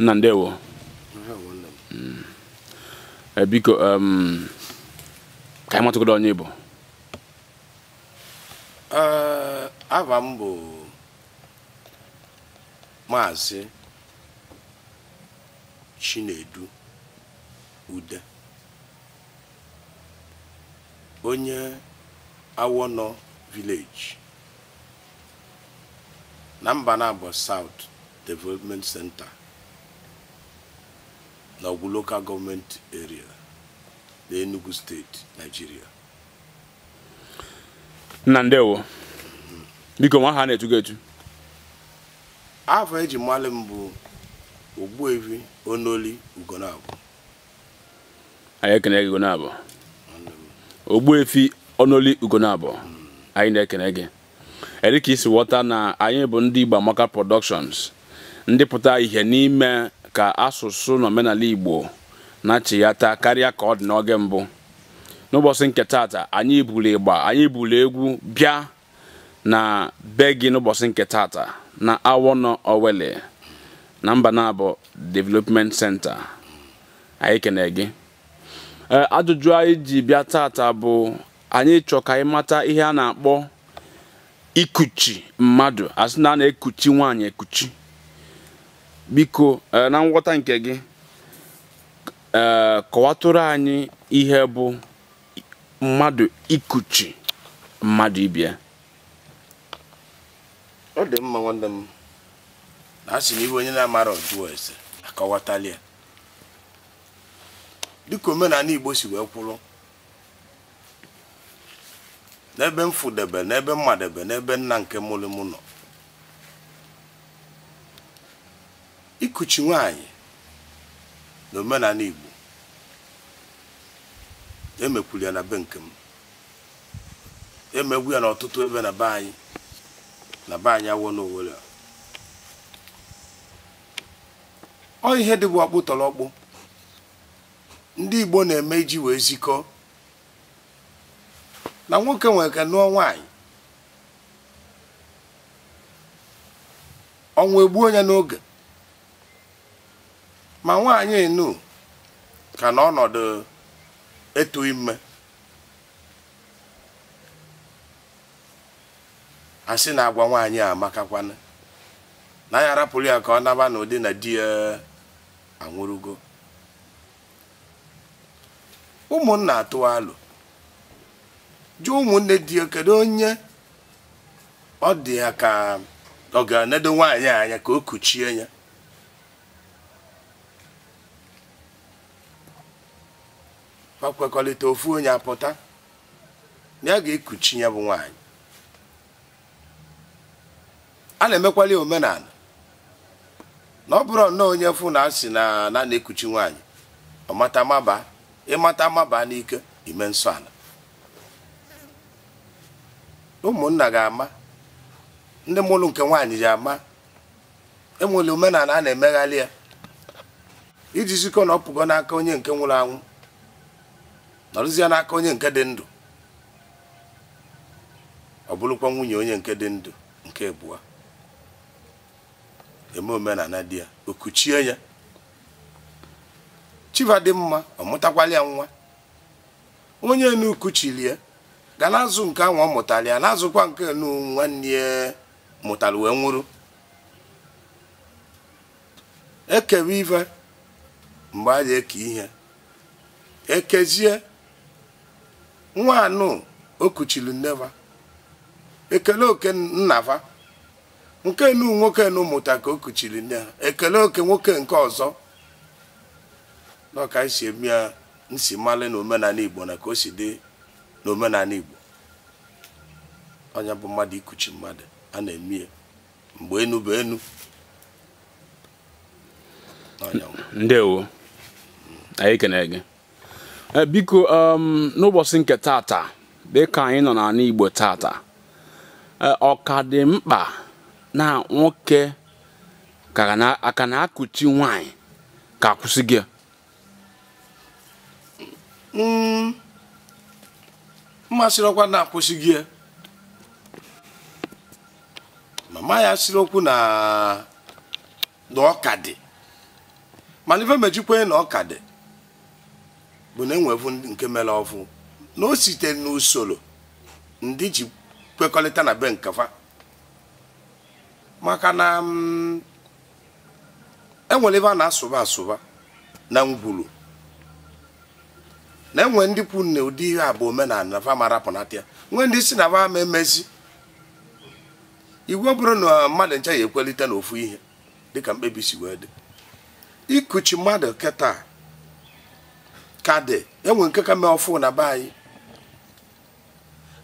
Nna ndewo. Biko ka anyị matụgodo onye bụ. Ava m bụ Maazị Chinedu Ude, onye Awono Village na Mbanabo South Development Center na Ogwu Local Government Area na Enugu State, Nigeria. Nna ndewo. Biko nwa ha na-etu gị etu. Afọ eji mmalị m bụ Ogbuefi Onoli Ugonabọ. Anyị ekene gị Ugonabọ. Ogbuefi Onoli Ugonabọ. Anyị na-ekene gị. Eri ka isi ghọta na anyị bụ ndị Igbo Amaka Productions, ndị pụta ihe n'ime ka asụsụ na omenala Igbo na-achịghata karịa ka ọ dị n'oge mbụ. N'ụbọchị nke tata, anyị buru ịgba, anyị buru egwu bịa na be gị n'ụbọchị nke tata na Awono Owelle na Mbanabo Development Center. Anyị kene gị. Ajụjụ anyị ji bịa tata bụ anyị chọ ka anyị mata ihe a na-akpọ ikuchi mmadụ, asị na a na-ekuchi nwaanyị ekuchi. Biko na nghọta nke gị, kọwatụrụ anyị ihe bụ mmadụ ikuchi mmadụ ibie. Ọ dị mma nwanne m, na asị na ibe onye na-amara ọjụọ ese akọwatali ya. Dịka omenala Igbo si wee kwụrụ, n'ebe m fụdebe, n'ebe mmadebe, n'ebe nna nke mụrụ m nọ, ikuchi nwaanyị na omenala Igbo emekwuru ya na be nke m, emegbu ya n'ọtụtụ ebe na be anyị, na be anyị Awono Owelle. Ọ ihe dịbụ ọkpụ tọrọ ọkpụ ndị Igbo na-eme iji wee zikọ na nwoke nwere ka nụọ nwaanyị, ọnwụ egbuo ya n'oge, ma nwaanyị enu ka na ọnọdụ etu ime, asị na agwa nwaanyị a amakakwana na ya arapụrụ ya ka ọ naba n'ụdị na di ya anwụrụgo. Ụmụnna atụwa alụ jụọ ụmụnne di ya kedu onye ọ dị ya ka ọ ga-enedo nwaanyị anya ka o kuchie ya. Fa kwekọrịta ofu onye apụta na ya ga-ekuchi ya bụ nwaanyị. A na-emekwali omenala na ọ bụrụ nnọọ onye fụ na asị na na-ekuchi nwaanyị, ọ mata maba, ịmata maba n'ike ime nsọ ala. Ụmụnna ga-ama, ndị mụrụ nke nwaanyị ji ama, enwere omenala a na-emegharị ya iji zikọ na ọ pụgo n'aka onye nke nwụrụ anwụ, nọrụzie n'aka onye nke dị ndụ, ọ bụrụkwa nwunye onye nke dị ndụ nke abụọ. Eme omenala di ya, o kuchie ya. Chiva dị mma, ọ mụtakwala ya nwa. Onye enu kuchiri ya ga na-azụ nke ahụ ọ mụtara ya, na-azụkwa nke enu nwanne ya mụtara wee nwụrụ. Ekewe ife mgbe a ga-eke ihe, ekezie nwa anụ o kuchiri nneva, ekele oke nnafa nke enu nwoke enu mụta ka o kuchiri nne ha, ekele oke nwoke nke ọzọ. Na ka esi eme ya nsi mmalị na omenala Igbo na ka o si dị n'omenala Igbo. Ọnya bụ mmadụ ikuchi mmadụ, a na-eme ya mgbe enu bụ enu. Ndewo, anyị ekene gị. Biko n'ụbọchị nke tata, dịka anyị nọ n'ala Igbo tata, ọ ka dị mkpa na nwoke ka aka na-akụchi nwaanyị ka akwụsị gị? Mmasịrị ọkwa na-akwụsị gị, mama ya sịrị okwu na ọ ka dị Mana ife mejikwa na ọ ka dị bụ na enwevu nke mere ọfụ na o site n'usoro ndị ji kwekọrịta na be nkefa, maka na enwere ebe a na-asụba asụba na ngwuru na enwe ndị kwu na ụdị ihe a bụ omenala na fa mara pụnata ya, nwee ndị si na fa ama emezi. Igwe bụrụ na mmadụ ncha ya ekwelite n'ofu ihe dịka mkpebi si wee dị. Ikuchi mmadụ kịta ka dị, enwe nke ka mee ọfụ na be anyị,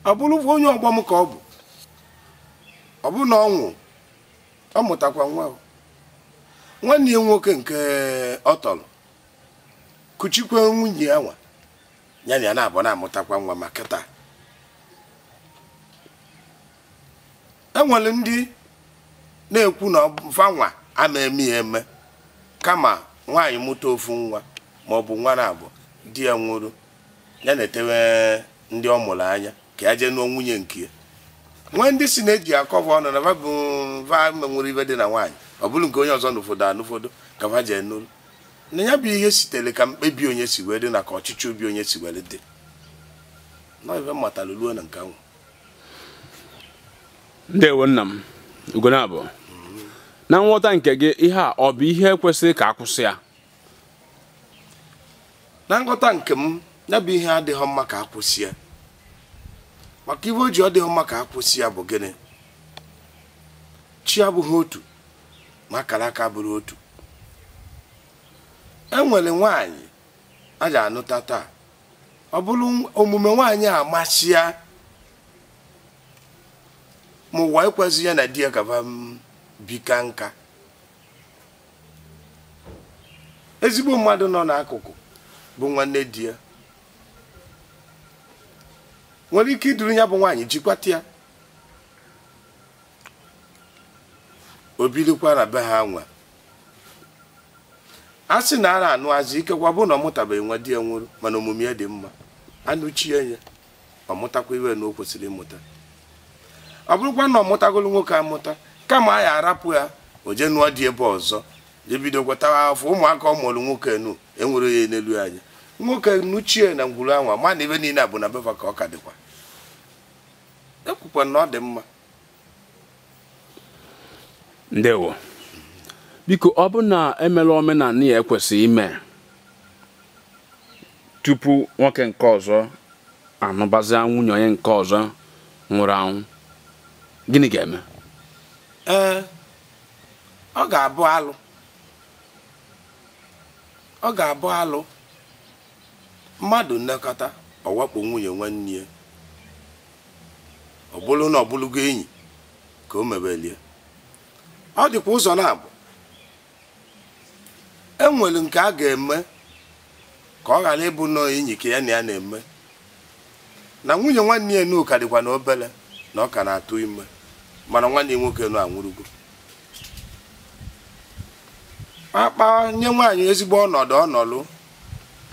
ọ bụrụ onye ọgbọ m ka ọ bụ, ọ bụ na ọ nwụ ọ mụtakwa nwa nwanne ya nwoke nke ọ tọrọ kuchikwa nwunye ya nwa ya na ya na-abụ na-amụtakwa nwa. Ma kịta enwere ndị na-ekwu na fanwa ama eme ya eme, kama nwaanyị mụta ofu nwa ma ọ bụ nwa na-abụ di ya nwụrụ, ya na-etewe ndị ọ mụrụ anya ka ya jee nụọ nwunye nke ya. Nwee ndị si na-eji akọva ọnụ na va menwere ibe dị na nwaanyị, ọ bụrụ nke onye ọzọ n'ụfọdụ anụfọdụ ka va jee nụrụ. Na ya bụ ihe sitere ka mkpebi onye si wee dị na ka ọchịchị obi onye si wee dị na ife mmatara ruo na nke ahụ. Ndewo nna m Ugonabo, na nghọta nke gị ihe a ọ bụ ihe kwesịrị ka akwụsị ya? Na nghọta nke m, ya bụ ihe adịghị mma ka akwụsị ya. Maka ife o ji ọ dịghị mma ka akwụsị ya bụ gịnị? Chi abụghị otu, ma akara aka bụrụ otu. Enwere nwaanyị a ga-anụta taa, ọ bụrụ omume nwaanyị a amasị ya, ma ụwa ekwesịghị ya na di ya ka bika nka. Ezigbo mmadụ nọ n'akụkụ bụ nwanne di ya nwere ike iduru ya bụ nwaanyị jikwata ya, o birikwa na be ha nwa. A sị na a na-anụ azụ ikekwa bụ na ọ mụtabeghị nwa di ya nwụrụ, mana omume ya dị mma, anụchie ya ọ mụtakwa iwe na o kwesịrị ịmụta. Ọ bụrụkwa na ọ mụtagolu nwoke amụta, kama a ya arapụ ya o jee nụọ di ebe ọzọ, jee bido gwetawa afọ ụmụaka ọ mụrụ nwoke nu enwere ya n'elu anya. Nwoke nuchie na ngwuru anwa ma na ibe niile bụ na befa ka ọ ka dịkwa. Ekwukwa na ọ dị mma. Ndewo. Biko ọ bụ na emela omenala ya ekwesịghị ime tupu nwoke nke ọzọ anụbazia nwunye onye nke ọzọ nwụrụ anwụ, gịnị ga-eme? Ee, ọ ga-abụ alụ. Ọ ga-abụ alụ. Mmadụ nnekọta ọ wakpo nwunye nwanne ya, ọ bụrụ na ọ bụrụgo enyi ka o mebelie. Ọ dịkwa ụzọ na-abụ. Enwere nke a ga-eme ka ọ ghara ịbụ nọọ enyi ka ya na ya na-eme, na nwunye nwanne ya nu ka dịkwa na obele na ọ ka na-atụ ime, mana nwanne ya nwoke nu anwụrụgo. Akpa nye nwaanyị ezigbo ọnọdụ ọnọlụ,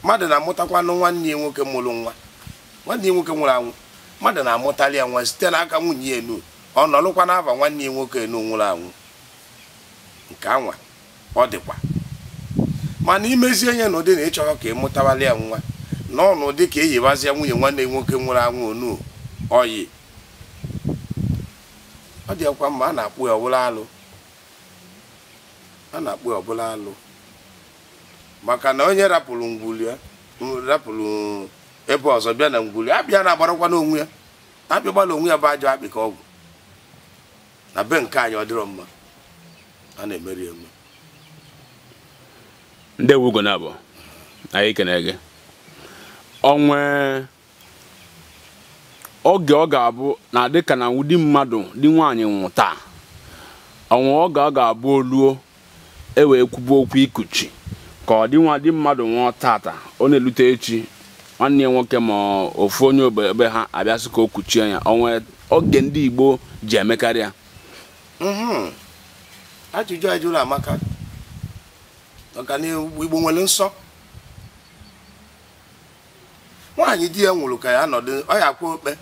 mmadụ na-amụtakwanụ nwanne ya nwoke mụrụ nwa, nwanne ya nwoke nwụrụ anwụ, mmadụ na-amụtali ya nwa site n'aka nwunye ya enu, ọ nọlụkwa n'afa nwanne ya nwoke enu nwụrụ anwụ. Nke anwa ọ dịkwa. Mana imezie ya n'ụdị na ịchọrọ ka ị mụtawali ya nwa, na ọnụdị ka eyibazie nwunye nwanne ya nwoke nwụrụ anwụ onu oyi, ọ dịkwa mma. A na-akpụ ya ọbụla alụ, a na-akpụ ya ọbụla alụ, maka na onye rapụrụ ngwuli ya rapụrụ ebe ọzọ bịa na ngwuli abịa na-agbarakwa n'onwe ya, abịa gbara onwe ya bụ ajọ akpị ka ọgwụ. Na be nke anyị ọ dịrọ mma, a na-emeri eme. Ndewo Ugonabo, anyị ekene gị. Onwe oge ọ ga-abụ na dịka na ụdị mmadụ dị nwaanyị nwụ taa, onwe oge ọ ga-abụ oluo e wee kwubu okwu ikuchi ka ọ dị nwa dị mmadụ nwụọ tata, ọ na-elute echi nwanne ya nwoke ma ofu onye ebe ha abịasị ka o kuchie ya. Onwe oge ndị Igbo ji emekarị ya. Ajụjụ a jụrụ amaka, maka na Igbo nwere nsọ. Nwaanyị di ya nwụrụ ka ya nọdụ, ọ ya akwụ okpe,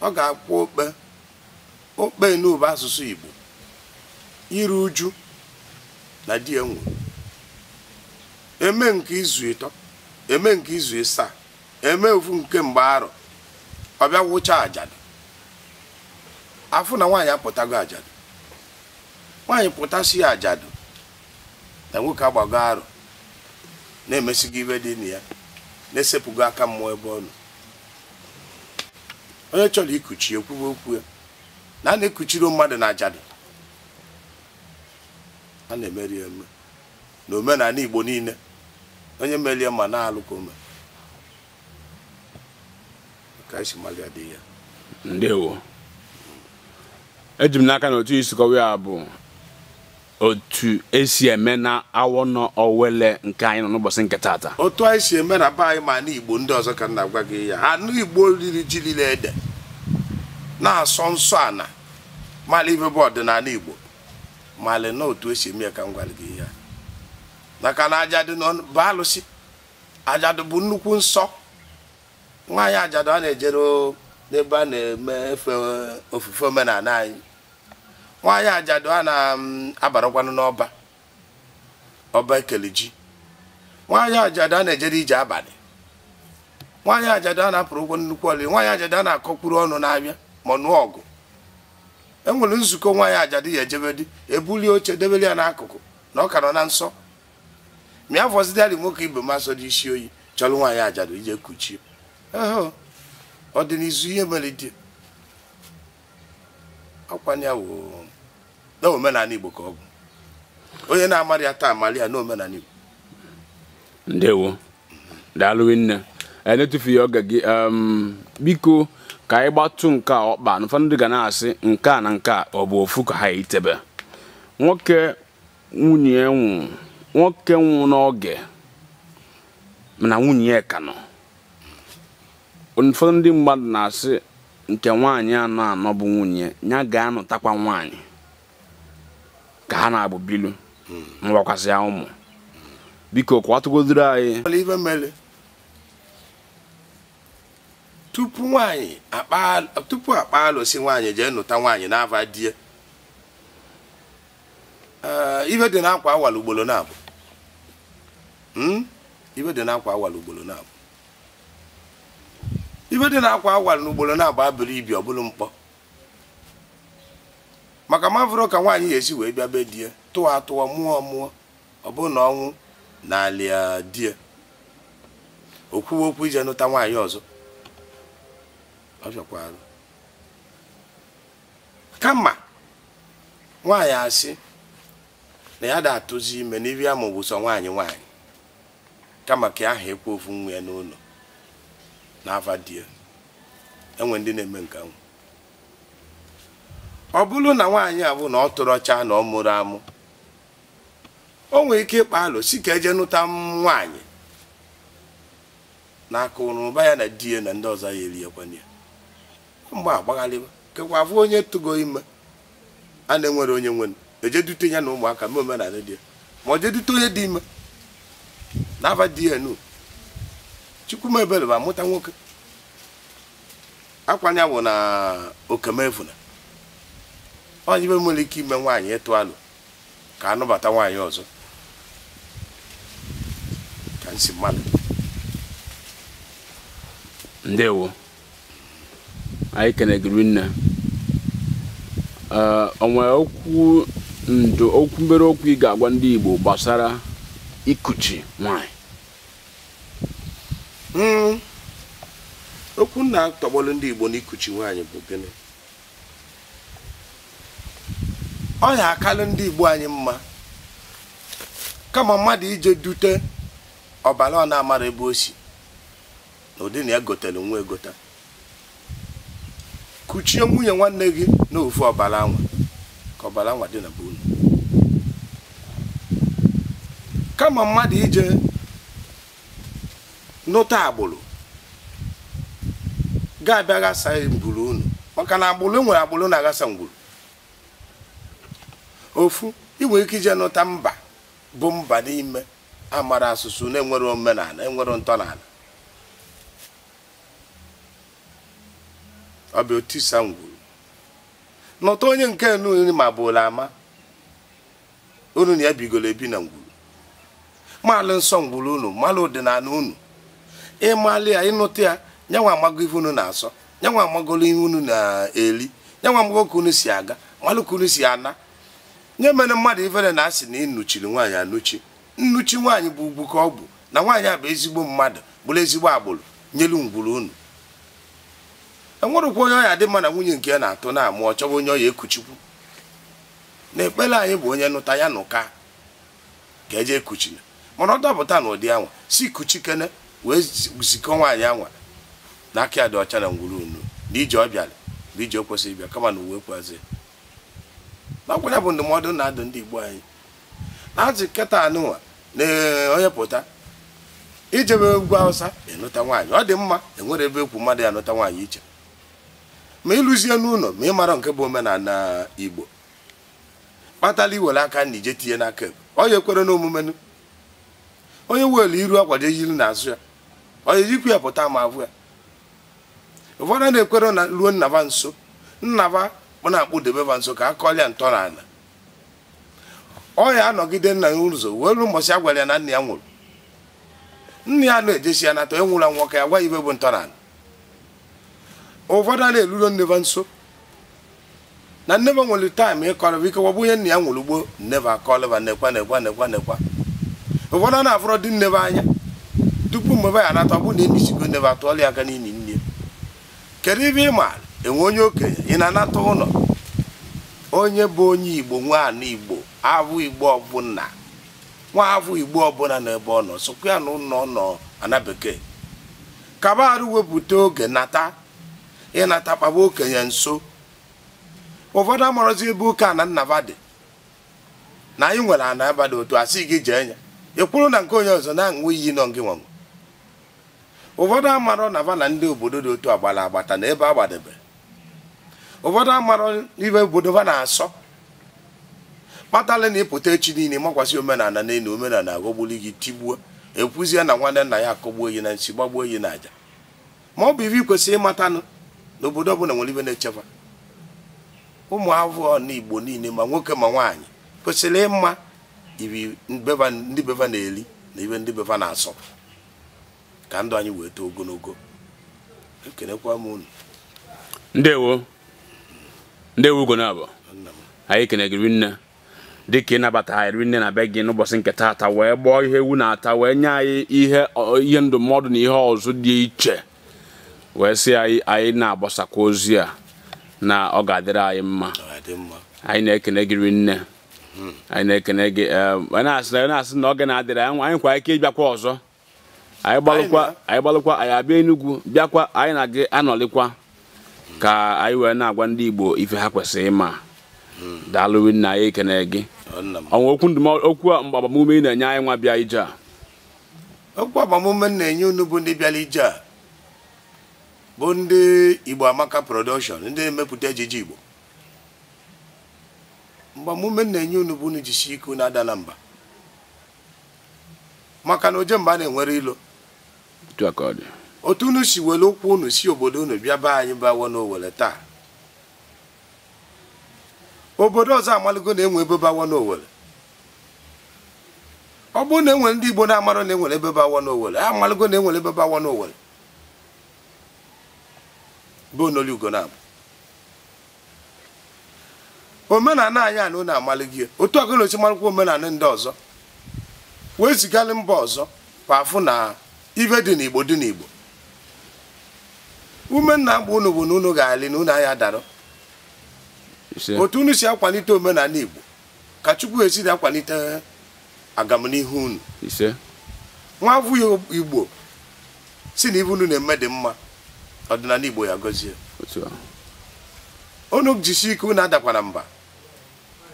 ọ ga-akwụ okpe. Okpe n'ụba asụsụ Igbo, iru uju, na di ya nwụrụ. Eme nke izu 3, eme nke izu 7, eme ofu nke mgbe arọ, ọ bịa wụcha ajadu. Afụ na nwaanyị apụtago ajadu. Nwaanyị pụtasị ya ajadu na nwoke agbago arọ, na-emesigo ibe dị na ya, na-esepụgo aka mmụọ ebe ọ nọ. Onye chọrọ ikuchi ekwuwe okwu ya na a na-ekuchiri mmadụ na ajadu. A na-emeri eme na omenala Igbo niile, onye merie ma na-alụ ka ome ka esi mali adị ya. Ndewo. Eji m n'aka na otu isi kọwa ya bụ otu esi eme na Awọnọ Owelle nke anyị nọ n'ụbọchị nke tata. Otu anyị si eme na be anyị ma na Igbo ndị ọzọ ka m na-agwa gị ya. Anụ Igbo riri ji riri ede na-asọ nsọ ana mala ibe bụ ọdịnala Igbo mali na otu esi eme ya ka m gwara gị ya. Maka na ajadu bụ alụsị, ajadu bụ nnukwu nsọ. Nwaanyị ajadu a na-ejere n'ebe a na-eme efe ofufe omenala anyị. Nwaanyị ajadu a na-abarakwanụ n'ọba ọba ekele ji. Nwaanyị ajadu a na-ejere ije abalị. Nwaanyị ajadu a na-apụrụ ụgwọ nnukwu ọlị. Nwaanyị ajadu a na-akọkwuru ọnụ n'abịa ma ọ nụọ ọgụ. E nwere nzukọ nwaanyị ajadu ya ejebe di, ebulie oche debere ya n'akụkụ na ọ ka nọ na nsọ. Mịa afọzidari nwoke ibe m asọ dị isi oyi chọrọ nwaanyị ajadu ije kuchie. Ọ dị n'izu ihe mere di akwanye wụ na omenala Igbo ka ọ bụ. Onye na-amara ya taa amara ya na omenala Igbo. Ndewo. Daalụ nne. Na-etufughị oge gị, biko ka anyị gbatụ nke a ọkpa. Ụfọdụ ndị ga na-asị nke a na nke a ọ bụ ofu ka ha itebe. Nwoke nwunye nwụ, nwoke nwụ n'oge mana nwunye ya ka nọ. Ụfọdụ ndị mmadụ na-asị nke nwaanyị anọ anọ bụ nwunye ya ga-anọtakwa nwaanyị ka ha na-abụ bilu mgbakwasị ya ụmụ. Biko kwatụgodoro anyị. Ibe mere tupu nwaanyị tupu akpa alụsị nwaanyị jee nụta nwaanyị n'ava di ya. Ibe dị n'akwa awala ugboro na-abụ. Ibe dị n'akwa awala ugboro na-abụ. Ibe dị n'akwa awala n'ugboro na-abụ abụrụ ibi ọ bụrụ mkpọ. Maka mavụrụ ka nwaanyị ga-esi wee bịa be di ya, tụwa atụwa mụọ mụọ, ọ bụrụ na ọnwụ na-alịa di ya, o kwuwe okwu ije nụta nwaanyị ọzọ. Ọ bịakwara. Kama nwaanyị asị na ya da-atụzi ime n'ibi ya ma ọ bụ sọ nwaanyị nwaanyị, kama ka ahụ ekwe ofu nwa ya n'ụlọ n'afa di ya. Enwe ndị na-eme nke ahụ. Ọ bụrụ na nwaanyị a bụ na ọ tụrụ ọcha na ọ mụrụ amụ, o nwere ike ịkpa alụ si ka eje nụta nwaanyị n'aka ụrụba ya na di ya na ndị ọzọ ya eriekwana ya. Mgbe agbaghalịba kekwa afụ onye tụgo ime a na-enwere onye nwere eje dute ya na ụmụaka mee omenala di ya, ma ọ je dute onye dị ime n'afa di ya nu Chukwumebere bụ amụta nwoke. Akwanya bụ na okemefuna. Onye ibe nwere ike ime nwaanyị ịtụ alụ ka anụbata nwaanyị ọzọ ka nsi mmadụ. Ndewo. Anyị kenegiri nne. O nwere okwu ndụ okwu mbere okwu ị ga-agwa ndị Igbo gbasara ikuchi nwaanyị? Okwu na-atọgbọlụ ndị Igbo n'ikuchi nwaanyị bụ gịnị? Ọ ya akalụ ndị Igbo anyị mma kama mmadụ ije dute ọbara ọ na-amara ebe o si na ụdị na ya gotere nwa egota. Kuchie nwunye nwanne gị n'ofu ọbara anwa ka ọbara anwa dị na be unu. Kama mmadụ ije nụta agbụrụ ga-abịa ghasa ngwuru unu, maka na agbụrụ nwere agbụrụ na-aghasa ngwuru. Ofu ị nwere ike ije nụta mba bụ mba n'ime amara asụsụ na-enwere omenala enwere ntọala. Ọ bụ otisa ngwuru. Nụta onye nke nuri ma bụrụ ama Unu na ya bigolo ebi na ngwuru. Malụ nsọ ngwuru unu, malụ ọdịnala unu. Ịmalị ya, ịnụta ya, nyanwa amago ife unu na-asọ, nyanwa amagolo ihe unu na-eli, nyanwa amago ka unu si aga, malụ ka unu si ana. Nye mere mmadụ ifere na asị na ịnụchiri nwaanyị anụchi. Nnuchi nwaanyị bụ ugwu ka ọ bụ na nwaanyị a bụ ezigbo mmadụ, bụrụ ezigbo agbụrụ nyelu ngwuru unu. Enwerụkwa onye ọya dị mma na nwunye nke ya na-atụ na-amụ, ọ chọba onye ọya ekuchikwu. Na ekpere anyị bụ onye nụta ya nụka ka eje ekuchina. Mana ọ dọpụta na ụdị anwa si kuchikene wee zikọ nwaanyị anwa na aka ya dị ọcha na ngwuru unu na ije ọ bịara na ije o kwesịrị ịbịa, kama na uwe kwazị. N'ọkwa ya bụ ndụmọdụ na-adụ ndị Igbo anyị. Na-azị kịta anụnwa na onye pụta ijebe ugwu Awụsa ịnụta nwaanyị, ọ dị mma, enwere ebe ekwu mmadụ ya anụta nwaanyị iche. Ma ịlụzie n'ụlọ ma ị mara nke bụ omenala Igbo kpatala iwere aka na ije tinye n'aka ekpe, ọ ya ekwere n'omume. Onye were iru akwa je yiri n'azụ ya, ọ ya ejikwu ya pụta ma avụ ya. Ụfọdụ na-ekwere na ruo nnaba nso, nnaba ọ na-akpụdebe ba nso ka a kọlịa ntọala. Ọ ya anọgide nna ya ụzọ wee ruo mbọsị a gwara ya na nna ya nwụrụ. Nna ya na-ejesi ya nata, enwụla nwoke ya gwa ibe bụ ntọala. Ụfọdụ a na-eruro nneba nso na nneba nwere taịm ịkọrọ ike wọbụ onye nna ya nwụrụ gboo, nneba akọlịba nekwa nekwa nekwa nekwa. Ụfọdụ a na-afọrọ dị nneba anya tupu mgbe ya anata, ọ bụ na enisigo nneba atụọla ya aka n'ili nne. Kedu ebe ị maara enwe onye okenye ị na-anata ụlọ? Onye bụ onye Igbo, nwa ana Igbo, avụ Igbo ọbụla, nwa avụ Igbo ọbụla n'ebe ọ nọ, sokwa ya na ụlọ nọ ana bekee. Kaba arụ wepụta oge nata, ịnata kpaba okenye nso. Ụfọdụ amarọzi ebe ụka na nnaba dị na anyị nwere ana aba dị otu asị gị jee ya, ị kwuru na nke onye ọzọ na-aṅụ iyi nọ gị nwanwe. Ụfọdụ amarọ na va na ndị obodo dị otu agbara agbata na ebe agbadebe. Ụfọdụ amarọ ibe obodo va na-asọ kpatala na ịpụta echi niile makwasị omenala n'elu omenala aghọgbuli gị tigbuo, ekwuzie na nwanne nna ya akọgbuo gị na nsị, gbagbuo gị na aja. Ma ọ bụ ibe ị kwesịrị ịmatanụ n'obodo ọbụla nwere ibe na-echekwa ụmụ avụọ na Igbo niile, ma nwoke ma nwaanyị kwesịrị ịma ibe ndị beva na-eli na ibe ndị beva na-asọ ka ndụ anyị wee too ogologo. Ekenekwa m unu. Ndewo. Ndewo Ugonabo. Anyị kene gị rinne dịka ị nabata anyị rinne na be gị n'ụbọchị nke taata wee gbọọ ihe ewu na-ata wee nye anyị ihe ndụmọdụ na ihe ọzọ dị iche wee sị anyị anyị na-agbasakwa ozi a na ọ ga-adịrị anyị mma. Anyị na-ekene gị rinne. Anyị na-ekene gị. Anyị na-asị na oge na-adịrị anyị, anyị kwa ike ịbịakwa ọzọ. Anyị gbalụkwa anyị abịa Enugu bịakwa, anyị na gị anọlikwa ka anyị wee na-agwa ndị Igbo ife ha kwesịrị ịma. Daalụ rinne, anyị ekene gị. Ọnwa okwu ndụmọdụ, okwu agbamume ị na-enye anyị nwa bịa ije a? Okwu agbamume m na-enye unu bụ ndị bịara ije a bụ ndị Igbo Amaka Production, ndị na-emepụta ejije Igbo. Mgbamume m na-enye unu bụ unu jisie ike, unu ada na mba, maka na oje mba na-enwere ilo. Otu unu si were ụkwụ unu si obodo unu bịa be anyị bawo n'Owere taa, obodo ọzọ amalụgo na-enwe ebe bawo n'Owere. Ọ bụrụ na enwere ndị Igbo na-amarọ na enwere ebe bawo n'Owere, ha amalụgo na enwere ebe bawo n'Owere bụ Onoli Ugonabo. Omenala anyị a na unu amalụghị otu ọgụla osi marụkwa omenala ndị ọzọ wee zigalị mba ọzọ kwa afụ na ibe dị n'Igbo dị n'Igbo. Ume nna agba unu bụ na unu ga-alị na unu anya dara. Otu unu si akwalite omenala Igbo ka Chukwu esi akwalite agamnihu unu. Nwa avụ Igbo si na ibe unu na-eme dị mma, ọdịnala Igbo ya gọzie. Unu jisie ike, unu adakwana mba.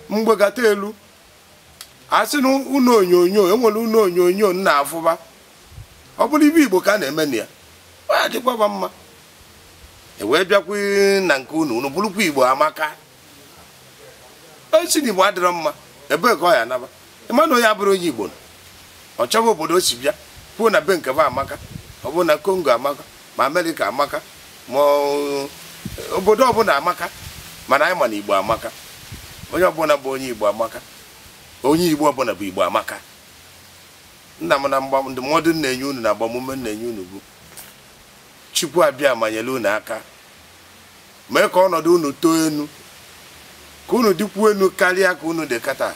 Mgbe gata elu asị na unu onyonyo, enwere unu onyonyo nna afụba, ọ bụrụ ibe Igbo ka a na-eme na ya, ọ ya dịkwaba mma. E wee bịakwa na nke unu, unu bụrụkwa Igbo amaka. Esi na Igbo adịrọ mma, ebee ka ọ ya anaba? Ịma na onye abụrụ onye Igbo ọ chọba obodo o si bịa, kwuo na be nke ba amaka, ọ bụrụ na Kongo amaka, ma Amerịka amaka, ma obodo ọbụla amaka, mana anyị ma na Igbo amaka. Onye ọbụla bụ onye Igbo amaka. Onye Igbo ọbụla bụ Igbo amaka. Nna m na ndụmọdụ m na-enye unu na agbamume m na-enye unu bụ Chukwu abịa manyere unu aka, mee ka ọnọdụ unu too enu, ka unu dịkwuo enu karịa ka unu dị kata,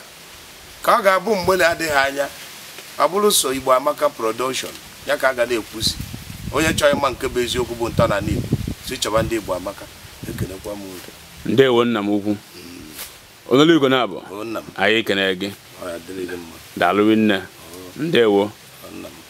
ka ọ ga-abụ mgbe na-adịghị anya ọ bụrụ so Igbo Amaka Production ya ka a ga na-ekwusi. Onye chọrọ ịma nke bụ eziokwu bụ ntọala Igbo si chọba ndị Igbo Amaka. Ekenekwa m unu. Ndewo nna m ukwu. Onoli Ugonabo, O nna m. Anyị ekene gị. Ọ ya dịrị gị mma. Daalụ nne. Ndewo. O nna m.